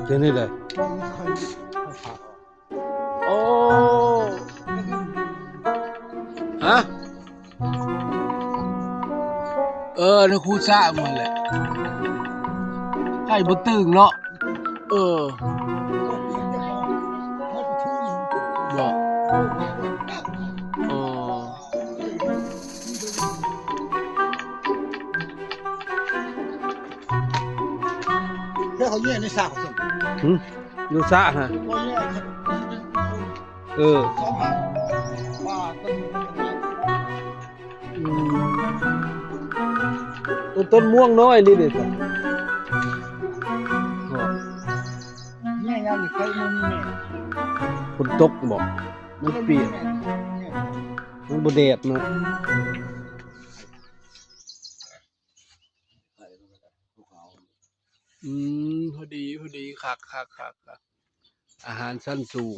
ເຮັດນີ້ແຫຼະ. ໂອ້ ຮະ? ເອີ ໃນຄູສະໝົດແຫຼະ. ໃຫ້ບໍ່ຕຶງເນາະ. ເອີ ເນາະ. ເອີ ແລ້ວເຂົາແຍ່ໃນສາກ ຫຶ? ຢູ່ສະຫັ້ນ. ເອີ ອືມ ຕົ້ນ ຕົ້ນມ່ວງນ້ອຍນີ້ເດ້. ແມ່ຍັງໄປ ມັນມີແມ່ ຝົນຕົກບໍ? ມັນປຽກ ມັນບໍ່ແດດເນາະ. ອືມ ພໍດີ ພໍດີ ຄັກ ຄັກ ຄັກ ຄັກ. ອາຫານຊັ້ນສູງ.